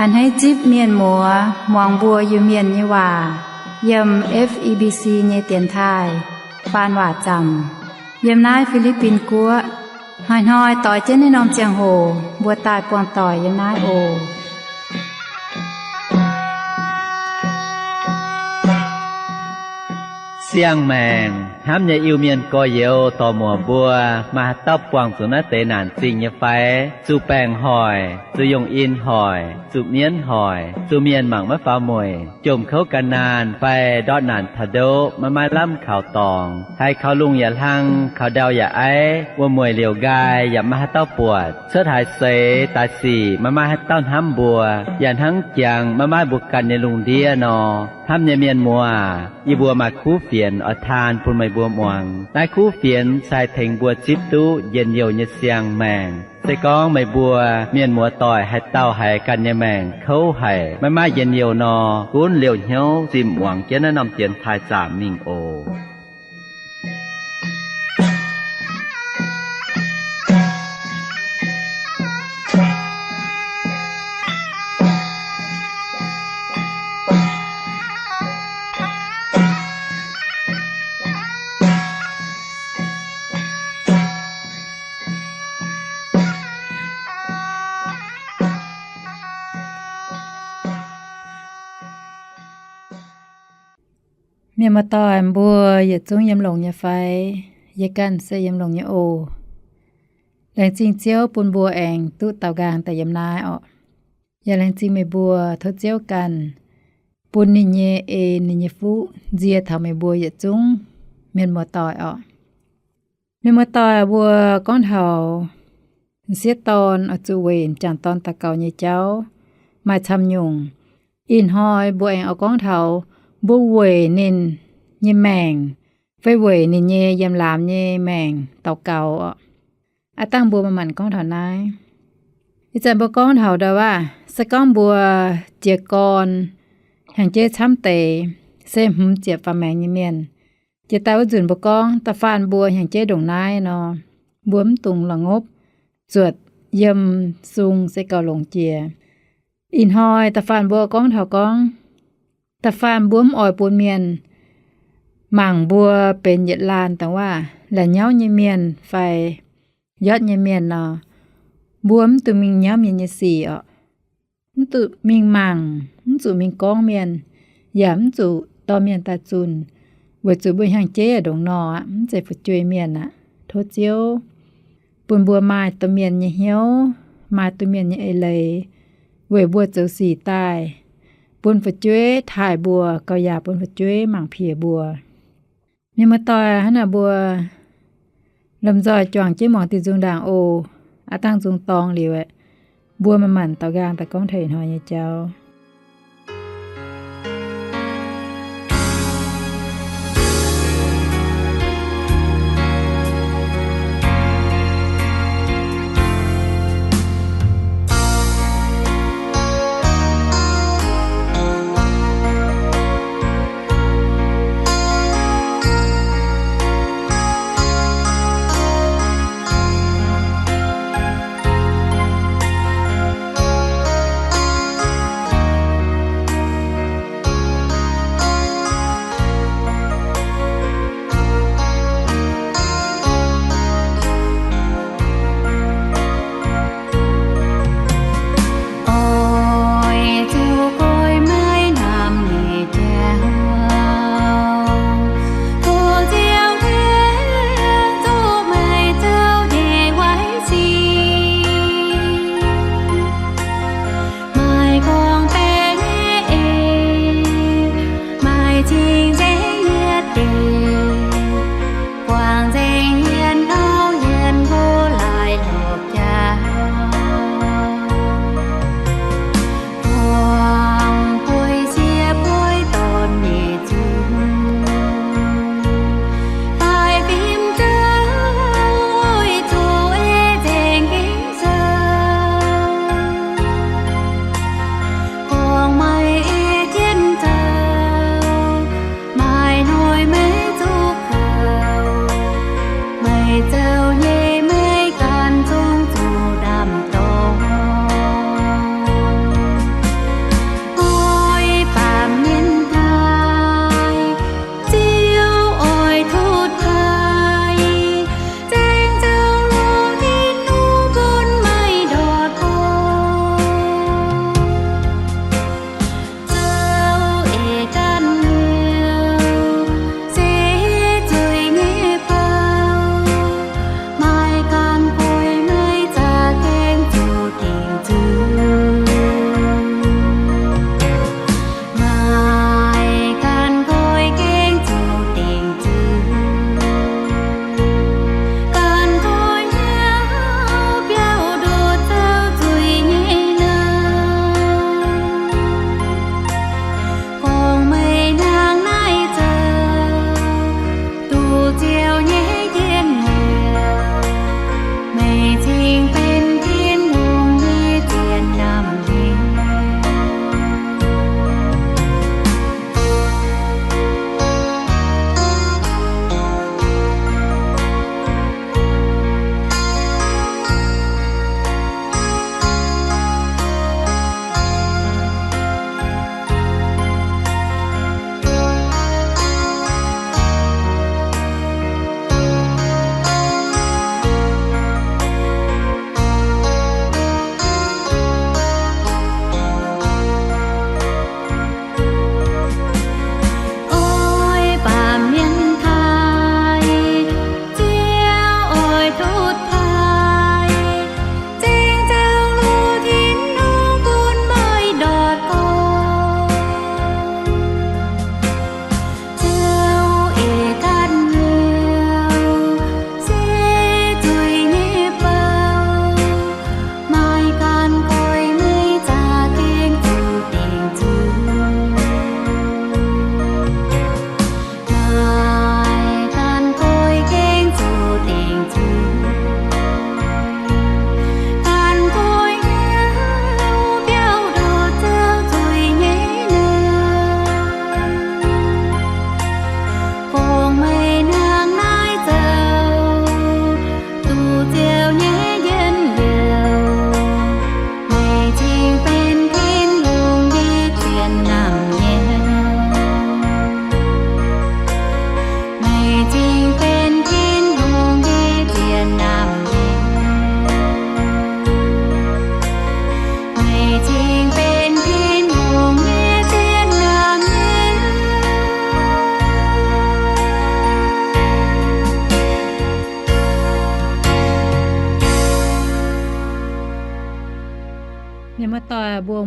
A'hneiv zipv mienh muoz muangx mbuo Iu-Mienh nyei waac yiem F E B C nyei dienx taaih faan waac zaamc yiem naaiv Fi^li^bin Guoqv. Hnoi-hnoi doix jienv naaiv norm ziangh hoc mbuo daaih buangh doic yiem naaiv oc. Siang-maengc hnamv nyei Iu-Mienh gorx-youz dorc-muoc mbuo, maaih haaix dauh buangh zuqc naaiv deix naanc zingh nyei fai? Zuqc baengc hoic, zuqc yungh in hoic, zuqc mienv hoic, zuqc mienh mangc maiv faaux mueic, jomc kouv gan naanh fai ndortv naanc taux ndoqv maiv maaih lamh kaux dorngx, haiz kaux lungh yaac hlang, kaux ndau yaac aiv, wuom-mueic liouc nqaai yaac maiv maaih haaix dauh buatc, cuotv haaix seix daaih sic maiv maaih haaix dauh hnamv mbuo, yaac hnangv jangx maiv maaih mbuo ganh nyei lungh ndiev nor. Hnamv nyei mienh muoz, yie mbuo maaih kuv fienx oix taan bun meih mbuo muangx. Naaiv kuv fienx se haih tengx mbuo zipv duqv njien-youh nyei siang-maengc. Se gorngv meih mbuo mienh muoz-doic haaix dauh haiz ganh nyei maengc kouv haic, maiv maaih njien-youh nor, gunv liouh hnyouv zinh muangx jienv naaiv norm dienx taaih zaamc mingh oc. Mienh muoz-doic mbuo yietc zungv yiem longx nyei fai? Yie ganh se yiem longx nyei oc. Laengz zingh Ziouv bun mbuo aengx duqv daaux nqaang daaih yiem naaiv orqc. Yaac laengz zingh meih mbuo, tov Ziouv ganh bun ninh nyei en, ninh nyei fuqv nzie taux meih mbuo yietc zungv mienh muoz-doic orqc. Mienh muoz-doic mbuo gorngv taux m'sieqv dorn oix zuqc weic m'jangc dorn daux gaux nyei jauv maaih camv nyungc. Ih hnoi mbuo aengx oix gorngv taux mbuo weic ninh nyei maengc fai weic ninh nyei yiem laamz nyei maengc daux gaux orqc. Aav dangh mbuo manc-manc gorngv taux naaiv. Ih zanc mbuo gorngv taux ndau wuov, se gorngv mbuo jiez gorn hnyangx-jeiv camv deix, se hmz ziepc faaux maengx nyei mienh. Jiex daaih wuov nzunc mbuo gorngv da'faanh mbuo hnyangx-jeiv ndongc naaiv nor, mbuo mv dungx la'ngopv, zuotc yiem sung se gauh longx jiex. Ih hnoi da'faanh mbuo gorngv taux gorngv, da'faanh mbuo mv oix bun mienh mangc mbuo benx yietc laanh dongh wuov la'nyauv nyei mienh fai yotv nyei mienh nor, mbuo mv dungx mingh nyauv mienh nyei sic orqc. Mv zuqc mingh mangc, mv zuqc mingh gorngv mienh, yaac mv zuqc dorh mienh daaih zunh, weic zuqc mbuo hnyangx-jeiv ndongc nor aqv, mv zeiz fu'jueiv mienh aqv. Tov Ziouv bun mbuo maaih domh mienh nyei hnyouv, maaih domh mienh nyei eix leiz, weic mbuo zoux sic daaih, bun fu'jueiv taaih mbuo, gauh yaac bun fu'jueiv mangc piex mbuo. Mienh muoz-doic, hnangv naaic mbuo lomh nzoih juangc jienv muangx diuh nzung ndaangc oc. Aav dangh nzung dorngx liuz aeqv, mbuo manc-manc daaux nqaang daaih gorngv taux ih hnoi nyei jauv.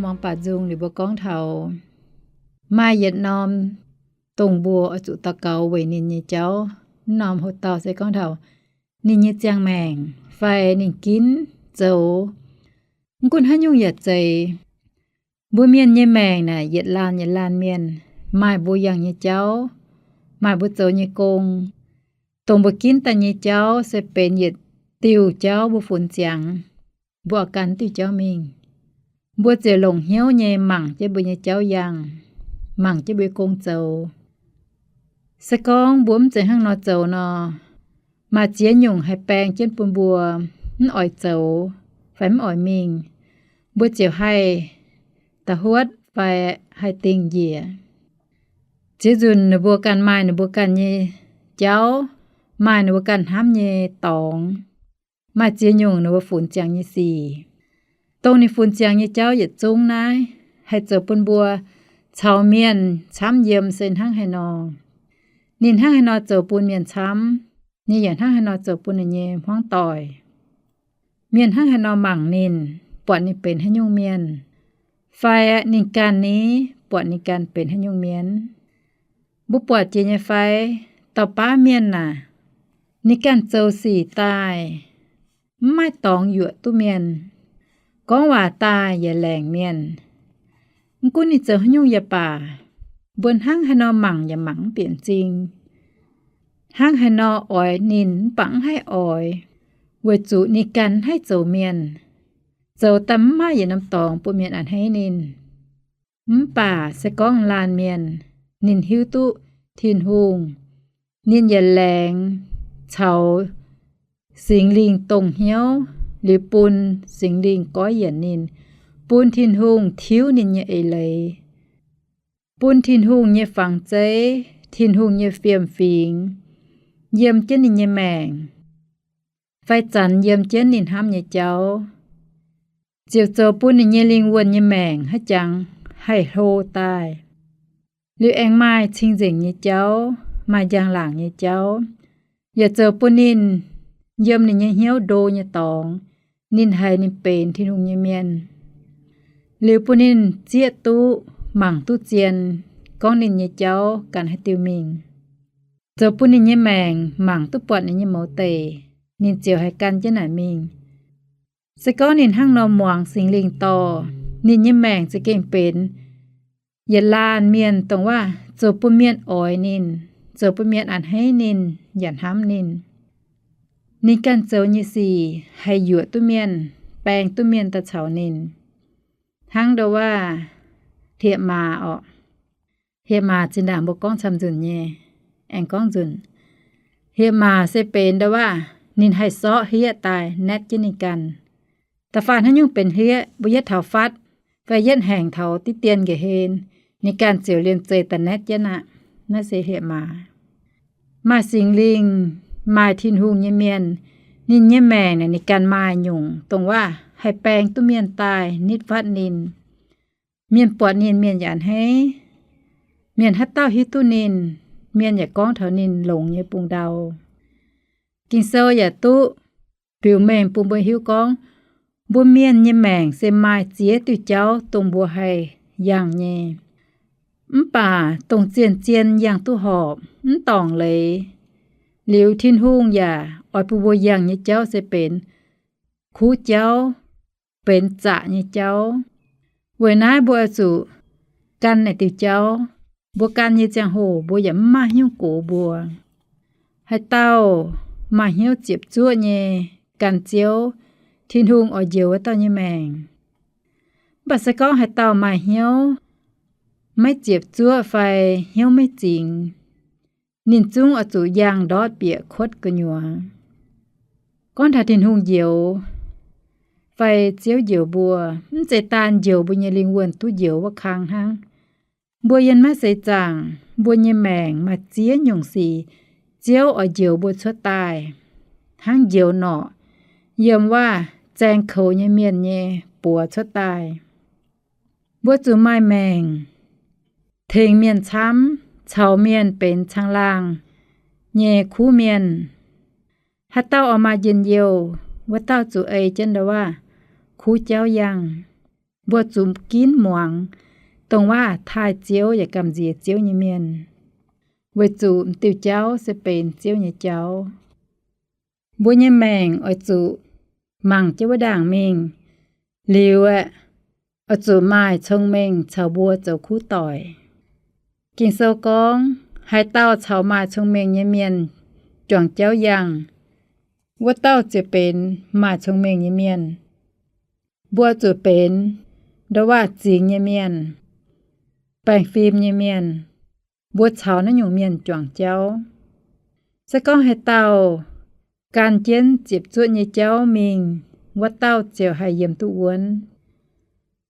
Muangx baac nzung liuz mbuo gorngv taux maaih yietc norm dongh mbuo oix zuqc daux gaux weic ninh nyei jauv. Mv norm hoc-dauh se gorngv taux ninh nyei ziangh maengc fai ninh ginv zoux. Mv gunv haaix nyungc yaac zeiz, mbuo mienh nyei maengc naaic yietc laanh yietc laanh mienh maaih mbuo yangh nyei jauv, maaih mbuo zoux nyei gong. Dongh mbuo ginv daaih nyei jauv se benx yietc diuh jauv mbuo funx ziangx, mbuo oix gan diuh jauv mingh. Mbuo ziouc longc hnyouv nyei mangc jienv mbuo nyei jauv yangh, mangc jienv mbuo nyei gong zoux. Se gorngv mbuo mv zeiz hnangv nor zoux nor, maaih ziex nyungc haih baeng jienv bun mbuo mv oix zoux fai mv oix mingh. Mbuo ziouc haih da'huotv fai haih dingh njiec. Ziex nzunc ninh mbuo ganh maaih ninh mbuo ganh nyei jauv, maaih ninh mbuo ganh hnamv nyei dorngx. Maaih ziex nyungc ninh mbuo funx ziangx nyei sic. Dongh ninh funx ziangx nyei jauv yietc zungv naaiv haih zoux bun mbuo caux mienh camv yiem se hnangv haaix nor. Ninh hnangv haaix nor zoux bun mienh camv, ninh yaac hnangv haaix nor zoux bun ninh nyei hmuangv doic. Mienh hnangv haaix nor mangc ninh, buatc ninh benx haaix nyungc mienh, fai ninh ganh ni, buatc ninh ganh benx haaix nyungc mienh. Mbuo buatc jiex nyei fai, dauh baav mienh aah, ninh ganh zoux sic daaih mv maaih dorngx yuoqc duqv mienh, gorngv waac daaih yaac laengc mienh. Mv gunv ninh zoux haaix nyungc yaac baac, mbuo hnangv haaix nor mangc yaac mangc mv bieqc m'zing. Hnangv haaix nor oix ninh mv baac mv haih oix, weic zuqc ninh ganh mv haih zoux mienh, zoux daaih mv maaih yietc norm dorngx bun mienh a'hneiv ninh. Mv baac se gorngv laanh mienh ninh hiuv duqv Tin-Hungh, ninh yaac laengz caux Singx Lingh dongh hnyouv liuz bun Singx Lingh goiv yienc ninh, bun Tin-Hungh tiuv ninh nyei eix leiz, bun Tin-Hungh nyei fangx zeiv, Tin-Hungh nyei fiem-fingx yiem jienv ninh nyei maengc, fai zanx yiem jienv ninh hnamv nyei jauv, ziouc zoux bun ninh nyei lingh wuonh nyei maengc haaix jangx haih hlo daaih. Liuz aengx maaih cing-nzengc nyei jauv, maaih njang-laangc nyei jauv, yaac zoux bun ninh yiem ninh nyei hnyouv ndo nyei dorngx, ninh haiz ninh benx Tin-Hungh nyei mienh. Liuz bun ninh zieqv duqv, mangc duqv zien, gorngv ninh nyei jauv gan haaix diuh mingh, zoux bun ninh nyei maengc mangc duqv buatc ninh nyei mouz deic, ninh ziouc haih gan jienv naaic mingh. Se gorngv ninh hnangv nor muangx Singx Lingh dorh, ninh nyei maengc za'gengh benx yietc laanh mienh dongh waac zoux bun mienh oix ninh, zoux bun mienh a'hneiv ninh yaac hnamv ninh. Ninh ganh zoux nyei sic haih yuoqc duqv mienh, baeng duqv mienh daaih caux ninh. Hnangv ndau waac hlieqv-maaz orqc. Hlieqv-maaz zinh ndaangc mbuo gorngv camv nzunc nyei, aengx gorngv nzunc. Hlieqv-maaz se benx ndau waac ninh haih sortv hlieqv daaih naetv jienv ninh ganh. Da'faanh haaix nyungc benx hlieqv, mbuo yietv taux fatv fai yietv haengc taux diqv dien nqa'hlen, ninh ganh ziouc liemh zeih daaih naetv jienv aqv. Naaiv se hlieqv-maaz. Maaih Singx Lingh, maaih Tin-Hungh nyei mienh, ninh nyei maengc naaic ninh ganh maaih nyungc dongh waac haih baeng duqv mienh daaih nitv fatv ninh. Mienh buatc ninh, mienh yaac a'hneiv. Mienh haaix dauh hiuv duqv ninh, mienh yaac gorngv taux ninh longx nyei bung ndau. Ging-Sou yaac duqv biux mengh bun mbuo hiuv gorngv, mbuo mienh nyei maengc se maaih ziex diuh jauv dongh mbuo haih yangh nyei. Mv baac dongh zien-zien yangh duqv horpc, mv dorngc leiz. Liuz Tin-Hungh yaac oix bun mbuo yangh nyei jauv se benx kuv jauv, benx zaqc nyei jauv. Weic naaiv mbuo oix zuqc gan naaic diuh jauv. Mbuo gan nyei ziangh hoc mbuo yaac mv maaih haaix nyungc gox mbuo. Haaix dauh maaih hnyouv ziepc zuoqv nyei gan Ziouv, Tin-Hungh oix njoux wuov dauh nyei maengc. Mv baac se gorngv haaix dauh maaih hnyouv maiv ziepc zuoqv fai hnyouv maiv zingx, ninh zungv oix zuqc yangh ndortv bieqc kuotv gu'nyuoz. Gorngv taux Tin-Hungh njoux fai Ziouv njoux mbuo, mv zeiz daan njoux mbuo nyei lingh wuonh duqv njoux wuov kang hnangv. Mbuo yiem naaiv seix zaangc, mbuo nyei maengc maaih ziex nyungc sic Ziouv oix njoux mbuo cuotv daaih, hnangv njoux norqc yiem waac zaeng koux nyei mienh nyei buoz cuotv daaih. Mbuo zuqc maaih maengc tengx mienh camv, caux mienh benx caangh laangh nyei kuv mienh. Haaix dauh oix maaih njien-youh, wuov dauh zuqc ei jienv ndau waac kuv jauv yangh. Mbuo zuqc ginv muangx dongh waac-taaih Ziouv yaac gamh nziex Ziouv nyei mienh, weic zuqc m'diuh jauv se benx Ziouv nyei jauv. Mbuo nyei maengc oix zuqc mangc jienv wuov ndaangc mingh. Liuz aeqv, oix zuqc maaih cong-mengh caux mbuo zoux kuv doic. Ging-Sou gorngv, haaix dauh caux maaih cong-mengh nyei mienh juangc jauv yangh, wuov dauh ziouc benx maaih cong-mengh nyei mienh. Mbuo zuqc benx ndouv waac-zingx nyei mienh, baengh fim nyei mienh. Mbuo caux naaiv nyungc mienh juangc jauv. Se gorngv haaix dauh gan jienv ziepc zuoqv nyei jauv mingh, wuov dauh ziouc haih yiem duqv wuonv.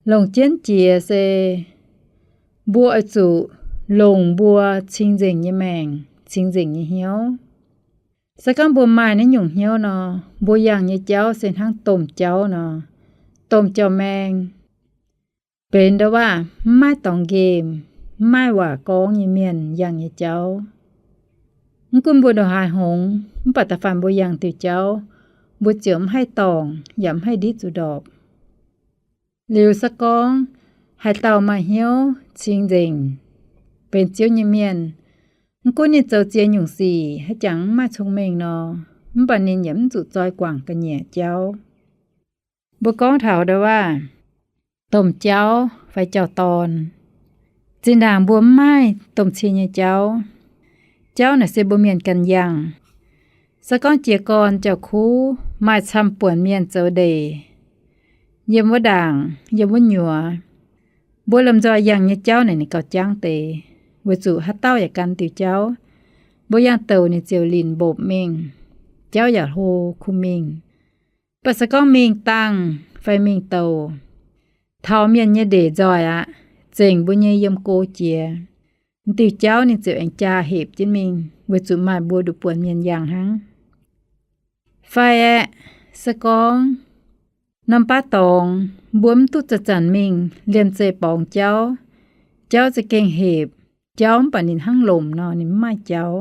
Longc jienv jiex se mbuo oix zuqc longc mbuo cing-nzengc nyei maengc, cing-nzengc nyei hnyouv. Se gorngv mbuo maaih naaiv nyungc hnyouv nor, mbuo yangh nyei jauv se hnangv domh jauv nor, domh jauv-maeng, benx ndouv waac mv maaih dorngx nqemh, mv maaih waac gorngv nyei mienh yangh nyei jauv. Mv gunv mbuo ndongc haaix hngongx, mv baac da'faanh mbuo yangh diuh jauv, mbuo ziouc mv haih dorngc yaac mv haih nditv zuqc ndorpc. Liuz se gorngv haaix dauh maaih hnyouv cing-nzengc, benx Ziouv nyei mienh, mv gunv ninh zoux ziex nyungc sic haaix jangx mv maaih cong-mengh nor, mv baac ninh yaac mv zuqc zoi guangc ga'nyiec jauv. Mbuo gorngv taux ndouv waac domh jauv fai jauv-dorn, zinh ndaangc mbuo mv maaih domh cing nyei jauv. Jauv naaic se mbuo mienh ganh yangh. Se gorngv jiez gorn jauv-kuv maaih camv-buonc mienh zoux ndeic yiem wuov ndaangc, yiem wuov nyuoz, mbuo lomh nzoih yangh nyei jauv naaic ninh gauh jangv deix, weic zuqc haaix dauh yaac gan diuh jauv. Mbuo yangh douc ninh ziouc linc mbopv mingh, jauv yaac hlo kuh mingh. Mv baac se gorngv mingh dangh fai mingh douc, taux mienh nyei ndeic nzoih aqv, zengc mbuo nyei yiem go jiex, m'diuh jauv ninh ziouc aengx jaa hepc jienv mingh, weic zuqc maaih mbuo nduqc buonc mienh yangh hnangv. Fai aeqv, se gorngv norm baav dorngx mbuo mv duqv zanc-zanc mingh liemh zeih borngz jauv, jauv za'gengh hepc, jauv mv baac ninh hnangv lomc nor, ninh mv maaih jauv.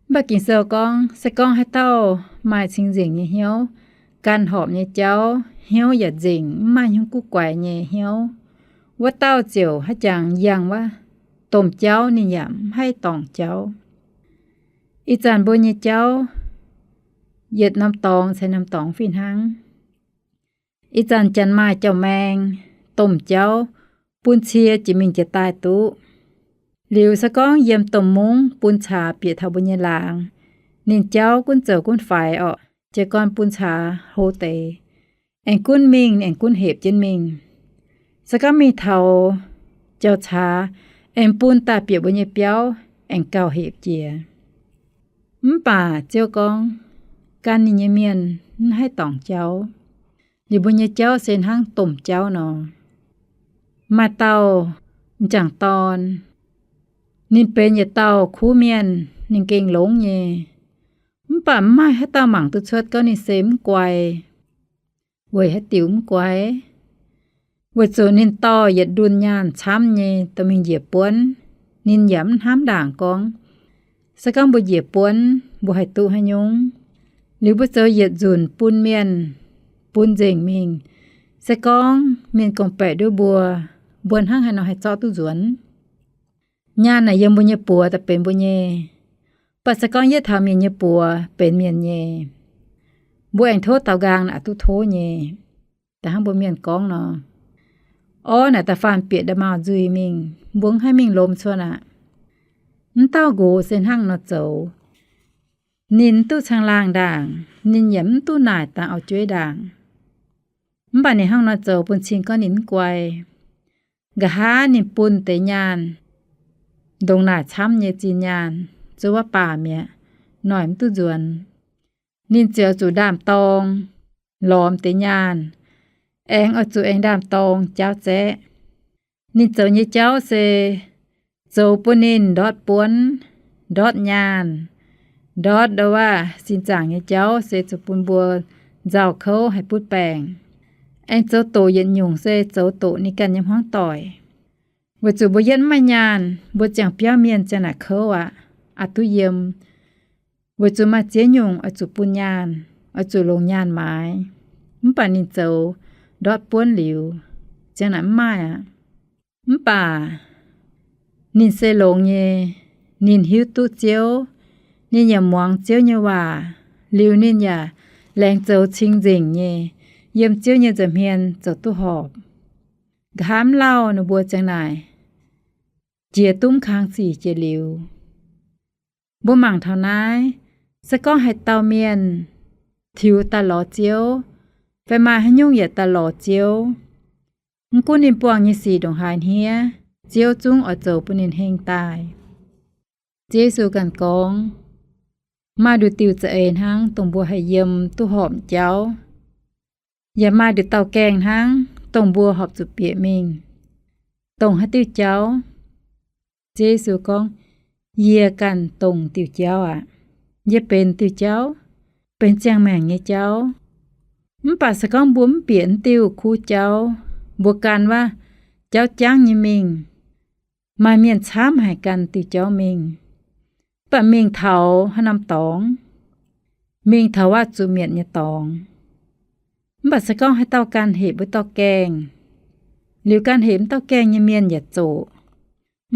Mv baac Ging-Sou gorngv, se gorngv haaix dauh maaih cing-nzengc nyei hnyouv, gan horpc nyei jauv, hnyouv yaac nzengc, mv maaih hnyouv guv guaix nyei hnyouv, wuov dauh ziouc haaix jangx yangh wuov domh jauv ninh yaac mv haih dorngc jauv. Ih zanc mbuo nyei jauv yietc norm dorngx caux norm dorngx fih hnangv. Ih zanc janx maaih jauv-maeng, domh jauv, bun cie jiex mingh jiex daaih duqv. Liuz se gorngv yiem domh mungv bun caax bieqc taux mbuo nyei laangz, ninh jauv gunv zoux gunv faix orqc, jiez gorn bun caax hlo deix, aengx gunv mingh aengx gunv hepc jienv mingh. Se gorngv mingh taux jauv-caax, aengx bun daaih bieqc mbuo nyei biauv aengx gauh hepc jiex. Mv baac Ziouv gorngv, gan ninh nyei mienh mv haih dorngc jauv. Liuz mbuo nyei jauv se hnangv domh jauv nor. Maaih dauh m'jangc dorn, ninh benx yietc dauh kuv mienh, ninh gengh longx nyei. Mv baac mv maaih haaix dauh mangc duqv cuotv gorngv ninh se mv guai. Weic haaix diuc mv guai? Weic zuqc ninh dorh yietc ndunh nyaanh camv nyei dorh mingh njiec buonv. Ninh yaac mv hnamv ndaangc gorngv, se gorngv mbuo njiec buonv mbuo haih duqv haaix nyungc. Liuz mbuo zoux yietc nzunc bun mienh, bun nzengc mingh, se gorngv mienh gorngv-baeqc nduov mbuo, mbuo hnangv haaix nor haih zorqv duqv nzuonx? Nyaanh naaic yiem mbuo nyei buoz daaih benx mbuo nyei. Mv baac se gorngv yietv taux mienh nyei buoz benx mienh nyei, mbuo aengx tov daaux nqaang naaic duqv tov nyei. Da'hnangv mbuo mienh gorngv nor, orv naaic da'faanh bieqc nda'maauh nzuih mingh, mbuo mv haih mingh lomh cuotv aqv. Mv dauh nqox se hnangv nor zoux. Ninh mv duqv caangh laangh ndaangc, ninh yaac mv duqv naaic dangx auv-jueiv ndaangc. Mv baac ninh hnangv nor zoux bun cing gorngv ninh mv guai. Nqa'haav ninh bun deix nyaanh, ndongc naaic camv nyei zinh nyaanh, zuov wuov baamh mi'aqv, noic mv duqv nzuonx. Ninh ziouc zuqc ndaam-dorng lorz deix nyaanh, aengx oix zuqc aengx ndaam-dorng jaauv zaeqv. Ninh zoux nyei jauv se zoux bun ninh ndortv buonv, ndortv nyaanh, ndortv ndouv waac sin zaangc nyei jauv se zuqc bun mbuo nzauh kouv haih butv baengc. Aengx zoux doqc yietc nyungc se zoux doqc ninh ganh nyei hmuangv doic. Weic zuqc mbuo yietv mv maaih nyaanh, mbuo ziangh biauv mienh ziang naaic kouv aqv, aqc duqv yiem. Weic zuqc maaih ziex nyungc oix zuqc bun nyaanh, oix zuqc longc nyaanh maaiz. Mv baac ninh zoux ndortv buonv liuz, Ziang naaic mv maaih aqv. Mv baac ninh se longx nyei, ninh hiuv duqv Ziouv, ninh yaac muangx Ziouv nyei waac, liuz ninh yaac laengz zoux cing-nzengc nyei, yiem Ziouv nyei nza'hmien zoux duqv horpc. Nqa'haav mv lauh ninh mbuo ziang naaic jiex duqv mv kang sic jiex liuz. Mbuo mangc taux naaiv, se gorngv haaix dauh mienh tiux daaih lorz Ziouv, fai maaih haaix nyungc yaac daaih lorz Ziouv, mv gunv ninh buangh nyei sic ndongc haaix hniev, Ziouv zungv oix zoux bun ninh heng daaih. Ziouv Yesu ganh gorngv, maaih nduqc diuh za'eix hnangv dongh mbuo haih yiem duqv horpc jauv, yaac maaih nduqc dauh gaengh hnangv dongh mbuo horpc zuqc bieqc mingh. Dongh haaix diuh jauv? Ziouv Yesu gorngv, yie ganh dongh diuh jauv aqv. Yie benx diuh jauv, benx ziangh maengc nyei jauv. Mv baac se gorngv mbuo mv bieqc naaiv diuh kuv jauv, mbuo gan waac jauv jangv nyei mingh, maaih mienh camv haic gan diuh jauv mingh, mv baac mingh taux haaix norm dorngx? Mingh taux waac zuqc mietc nyei dorngx. Mv baac se gorngv haaix dauh gan hepc wuov dauh gaengh, liuz gan hepc wuov dauh gaengh nyei mienh yaac zoqc,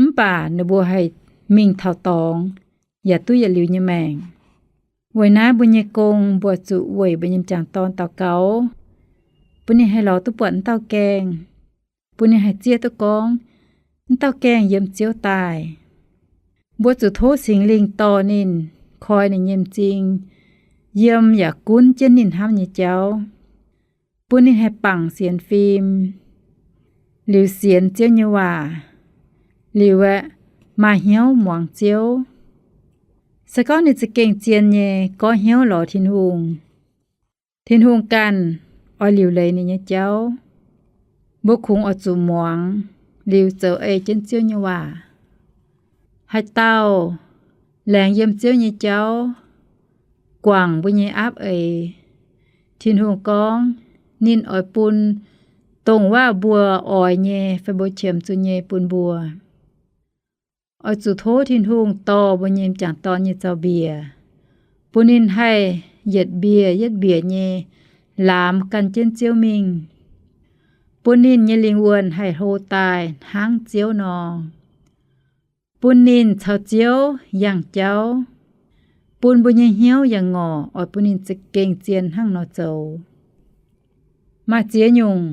mv baac ninh mbuo haih mingh taux dorngx, yaac duqv yietc liuz nyei maengc. Weic naaiv mbuo nyei gong mbuo zuqc weic mbuo nyei m'jangc dorn daux gaux, bun ninh haih lorz duqv buatc wuov dauh gaengh, bun ninh haih zieqv duqv gorngv wuov dauh gaengh yiem Ziouv daaih. Mbuo zuqc tov Singx Lingh dorh ninh, koi ninh nyei m'zing, yiem yaac gunv jienv ninh hnamv nyei jauv, bun ninh haih bangc sienx fim, liuz sienx Ziouv nyei waac, liuz aeqv, maaih hnyouv muangx Ziouv. Se gorngv ninh za'gengh zien nyei goiv hnyouv lorz Tin-Hungh, Tin-Hungh ganh oix liuc leiz ninh nyei jauv. Mbuo kungx oix zuqc muangx liuz zoux ei jienv Ziouv nyei waac. Haaix dauh laengz yiem Ziouv nyei jauv, guangc mbuo nyei aapv eix, Tin-Hungh gorngv ninh oix bun dongh waac mbuo oix nyei fai mbuo qiemx zuqc nyei bun mbuo. Oix zuqc tov Tin-Hungh dorh mbuo nyei m'jangc dorn nyei zaux-mbiec, bun ninh haih yietc mbiec yietc mbiec nyei laamx gan jienv Ziouv mingh, bun ninh nyei lingh wuonh haih hlo daaih hnangv Ziouv nor, bun ninh caux Ziouv yangh jauv, bun mbuo nyei hnyouv yaac ngorc, oix bun ninh za'gengh zien hnangv nor zoux. Maaih ziex nyungc,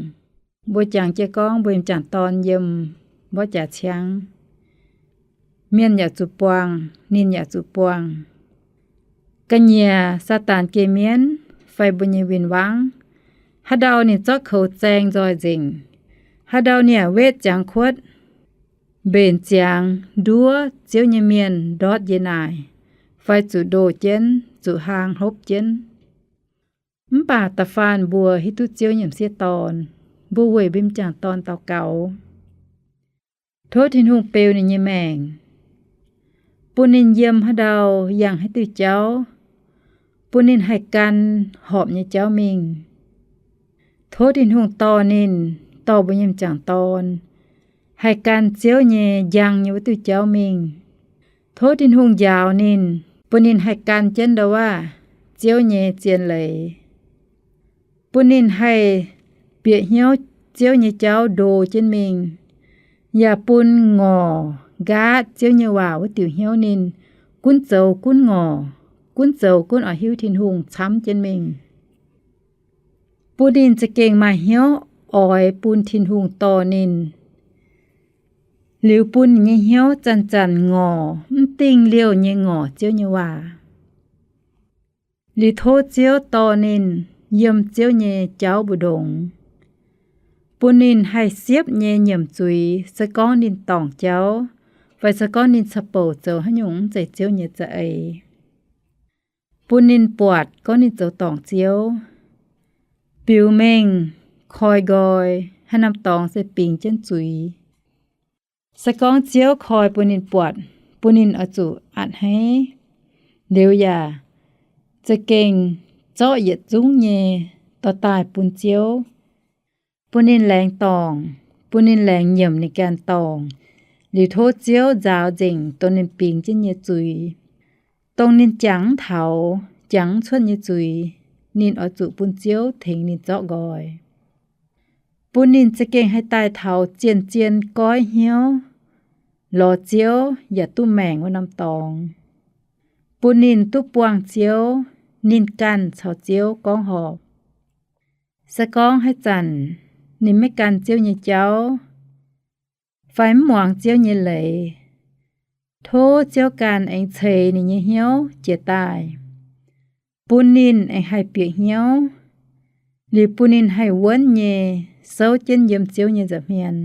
mbuo jangx jienv gorngv mbuo m'jangc dorn yiem mborqv jaax ciangv, mienh yaac zuqc buangh, ninh yaac zuqc buangh. Ga'nyiec Saadaan geh mienv fai mbuo nyei win-wangv, haaix ndau ninh zorqv koux zaeng nzoih nzengc, haaix ndau ninh yaac wetv ziangx kuotv, mbenc ziangx nduov Ziouv nyei mienh ndortv njiec naaic, fai zuqc ndoh jienv, zuqc hlaang hlopv jienv. Mv baac da'faanh mbuo hiuv duqv Ziouv nyei m'sieqv dorn, mbuo weic mbuo m'jangc dorn daux gaux, tov Tin-Hungh beu ninh nyei maengc, bun ninh yiem haaix ndau yangh haaix diuh jauv, bun ninh haih gan horpc nyei jauv mingh. Tov Tin-Hungh dorh ninh, dorh mbuo nyei m'jangc dorn, haih gan Ziouv nyei njang nyei wuov diuh jauv mingh. Tov Tin-Hungh njaaux ninh, bun ninh haih gan jienv ndau-waav Ziouv nyei zien leiz, bun ninh haih bieqc hnyouv Ziouv nyei jauv ndo jienv mingh, yaac bun ngorc nqaatv Ziouv nyei waac wuov diuc hnyouv ninh gunv zoux gunv ngorc, gunv zoux gunv oix hiuv Tin-Hungh camv jienv mingh. Bun ninh za'gengh maaih hnyouv oix bun Tin-Hungh dorh ninh, liuz bun ninh nyei hnyouv zanc-zanc ngorc, mv dingh liouh nyei ngorc Ziouv nyei waac. Liuz tov Ziouv dorh ninh yiem Ziouv nyei jauv mbu'ndongx, bun ninh haih siepv nyei nyiemc zuiz, se gorngv ninh dorngc jauv, fai se gorngv ninh caux-bouc zoux haaix nyungc mv zeiz Ziouv nyei za'eix. Bun ninh buatc gorngv ninh zoux dorngc Ziouv, biux mengh, koi nqoi, haaix norm dorngx se bingx jienv zuiz. Se gorngv Ziouv koi bun ninh buatc, bun ninh oix zuqc a'hneiv, liuz yaac za'gengh zorqv yietc zungv nyei dorh daaih bun Ziouv, bun ninh laengz dorngc, bun ninh laengz nyiemc ninh ganh dorngc, liuz tov Ziouv nzaaux nzengc dongh ninh bingx jienv nyei zuiz, dongh ninh jangx mv taux, jangx mv cuotv nyei zuiz, ninh oix zuqc bun Ziouv tengx ninh zorqv nqoi. bun ninh za'gengh haih daaih taux zien-zien goiv hnyouv, lorz Ziouv yaac duqv maengc wuov norm dorngx, bun ninh duqv buangh Ziouv, ninh ganh caux Ziouv gorngv horpc. Se gorngv haaix zanc ninh maiv gan Ziouv nyei jauv, fai mv muangx Ziouv nyei leiz, tov Ziouv ganh aengx ceix ninh nyei hnyouv jiex daaih, bun ninh aengx haih bieqc hnyouv, liuz bun ninh haih wuonv nyei souv jienv yiem Ziouv nyei nza'hmien.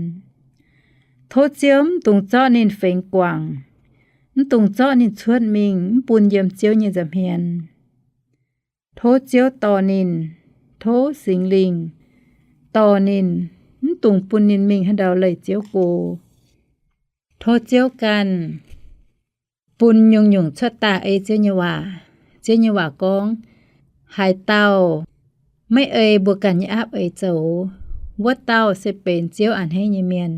Tov Ziouv mv dungx zorqv ninh fengx guangc, mv dungx zorqv ninh cuotv mingh mv bun yiem Ziouv nyei nza'hmien. Tov Ziouv dorh ninh, tov Singx Lingh dorh ninh, mv dungx bun ninh mingh haaix ndau leih Ziouv go. Tov Ziouv ganh bun nyungc-nyungc cuotv daaih ei Ziouv nyei waac. Ziouv nyei waac gorngv, haaix dauh maiv ei mbuo ganh nyei aapv eix zoux, wuov dauh se benx Ziouv a'hneiv nyei mienh.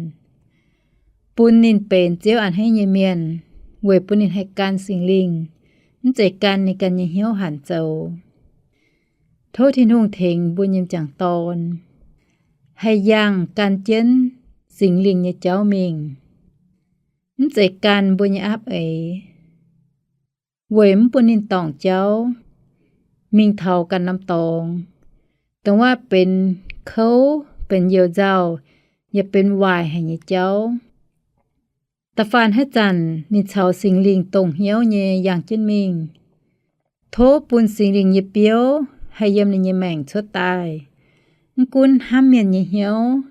Bun ninh benx Ziouv a'hneiv nyei mienh, weic bun ninh haih gan Singx Lingh, mv zeiz gan ninh ganh nyei hnyouv hanc zoux. Tov Tin-Hungh tengx mbuo nyei m'jangc dorn haih yangh gan jienv Singx Lingh nyei jauv mingh, mv zeiz gan mbuo nyei aapv eix, weic mv bun ninh dorngc jauv mingh taux ganh norm dorngx, dongh wuov benx kouv, benx youc nzauh, yaac benx waaic haic nyei jauv. Da'faanh haaix zanc ninh caux Singx Lingh dongh hnyouv nyei yangh jienv mingh, tov bun Singx Lingh nyei biouv haih yiem ninh nyei maengc cuotv daaih. Mv gunv hnamv mienh nyei hnyouv,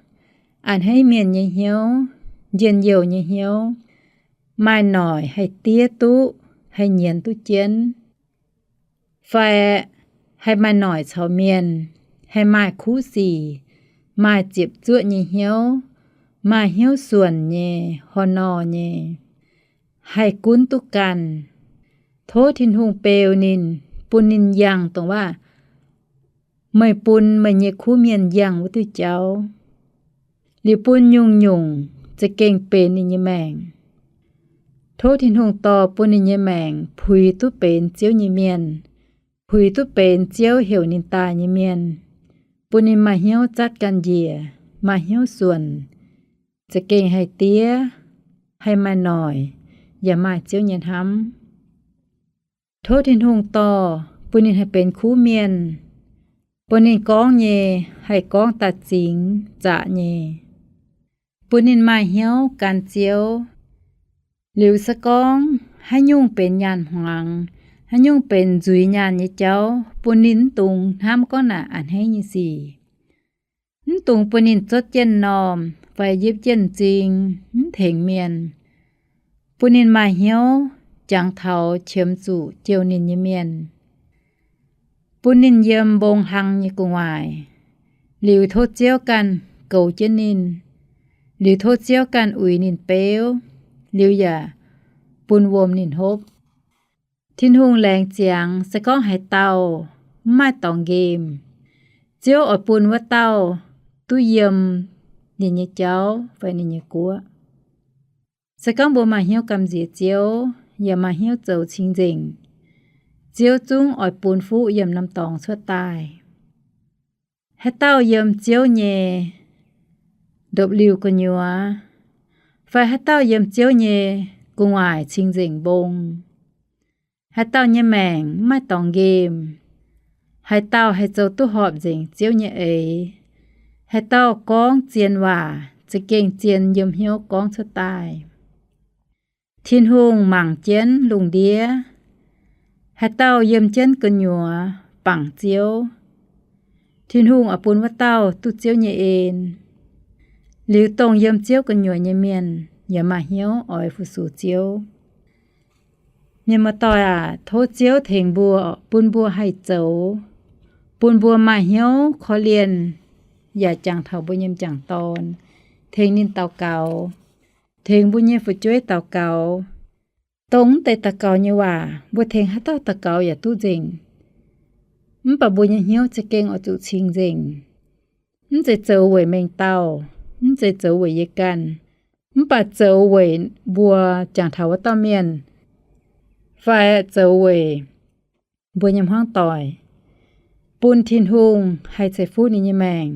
a'hneiv mienh nyei hnyouv, njien-youh nyei hnyouv, maaih noic haih diev duqv, haih nyienz duqv jienv, fai haih maaih noic caux mienh, haih maaih kuv sic, maaih ziepc zuoqv nyei hnyouv, maaih hnyouv suonc nyei, horh nor nyei, haih gunv duqv ganh. Tov Tin-Hungh beu ninh, bun ninh yangh dongh waac meih bun meih nyei kuv mienh yangh wuov diuh jauv, liuz bun nyungc-nyungc za'gengh benx ninh nyei maengc. Tov Tin-Hungh dorh bun ninh nyei maengc puix duqv benx Ziouv nyei mienh, puix duqv benx Ziouv heuc ninh daaih nyei mienh, bun ninh maaih hnyouv zatv ganh njiec, maaih hnyouv suonc, za'gengh haih diev, haih maaih noic, yaac maaih Ziouv nyei hnamv. Tov Tin-Hungh dorh bun ninh haih benx kuv mienh, bun ninh gorngv nyei haih gorngv daaih zingx zaqc nyei, bun ninh maaih hnyouv gan Ziouv. Liuz se gorngv haaix nyungc benx nyaanh hmuangx, haaix nyungc benx nzuiz nyaanh nyei jauv, bun ninh mv dungx hnamv gorngv naaic a'hneiv nyei sic. Mv dungx bun ninh zuotv jienv m'normh fai yipv jienv m'zing, mv tengx mienh. Bun ninh maaih hnyouv jangx taux qiemx zuqc jouh ninh nyei mienh. Bun ninh yiem mbong hlang nyei gu'nguaaic. Liuz tov Ziouv ganh goux jienv ninh. Liuz tov Ziouv ganh uix ninh beuv, liuz yaac bun wuom ninh hopv. Tin-Hungh laengz ziangx se gorngv haaix dauh mv maaih dorngx nqemh, Ziouv oix bun wuov dauh duqv yiem ninh nyei jauv fai ninh nyei guoqv. Se gorngv mbuo maaih hnyouv gamh nziex Ziouv, yaac maaih hnyouv zoux cing-nzengc, Ziouv zungv oix bun fuqv yiem norm dorngx cuotv daaih. Haaix dauh yiem Ziouv nyei ndopv-liuh gu'nyuoz, fai haaix dauh yiem Ziouv nyei gu'nguaaic cing-nzengc mbong, haaix dauh nyei maengc mv maaih dorngx nqemh, haaix dauh haih zoux duqv horpc nzengc Ziouv nyei eix, haaix dauh gorngv zien waac za'gengh zien yiem hnyouv gorngv cuotv daaih. Tin-Hungh mangc jienv lungh ndiev, haaix dauh yiem jienv gu'nyuoz bangc Ziouv, Tin-Hungh oix bun wuov dauh duqv Ziouv nyei en. Liuz dongh yiem Ziouv gu'nyuoz nyei mienh yaac maaih hnyouv oix fu-sux Ziouv. Mienh muoz-doic aac, tov Ziouv tengx mbuo, bun mbuo haih zoux, bun mbuo maaih hnyouv korv-lienh, yaac jangx taux mbuo nyei m'jangc dorn, tengx ninh daux gaux, tengx mbuo nyei fu'jueiv daux gaux. Dongh mv deix daux gaux nyei waac, mbuo tengx haaix dauh daux gaux yaac duqv nzengc. Mv baac mbuo nyei hnyouv za'gengh oix zuqc cing-nzengc. Mv zeiz zoux weic mengh dauh, mv zeiz zoux weic yie ganh, mv baac zoux weic mbuo jangx taux wuov dauh mienh, fai zoux weic mbuo nyei hmuangv doic, bun Tin-Hungh haih ceix fuqv ninh nyei maengc,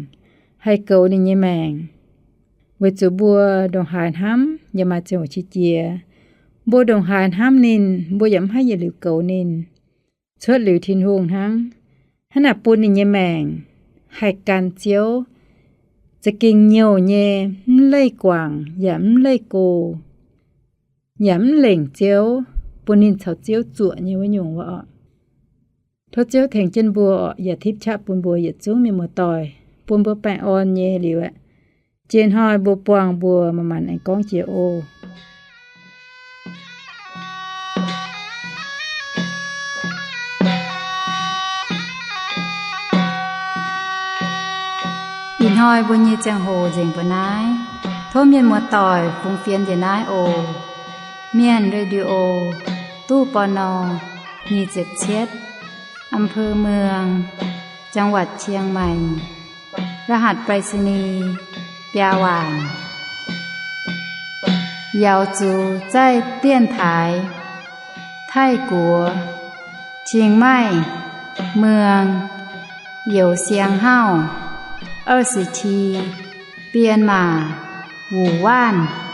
haih goux ninh nyei maengc. Weic zuqc mbuo ndongc haaix hnamv yaac maaih ziangh hoc qiex jiez. Mbuo ndongc haaix hnamv ninh, mbuo yaac mv haih yietc liuz goux ninh. Cuotv liuz Tin-Hungh hnangv, hnangv naaic bun ninh nyei maengc haih gan Ziouv, za'gengh nyouh nyei, mv leih guangc yaac mv leih go, yaac mv lengc Ziouv, bun ninh caux Ziouv zuoqc nyei wuov nyungc wuov oc. Tov Ziouv tengx jienv mbuo oc, yaac tipv qaqv bun mbuo yietc zungv mienh muoz-doic, bun mbuo baengh orn nyei liuz aeqv, jiex hnoi mbuo buangh mbuo manc-manc aengx gorngv jiex oc. Ih hnoi mbuo nyei ziangh hoc nzengc mbuo naaiv. Tov mienh muoz-doic fungx fienx njiec naaiv oc. Mienh Radio, ตู้ ปณ. nyic ziepc cietv, อำเภอเมือง จังหวัดเชียงใหม่ รหัสไปรษณีย์ biaa waanc. 瑶族在电台 Taiv-Guoqv เชียงใหม่ เมือง Youz Siang Hauv 二十七, 编码 Wu Wanv.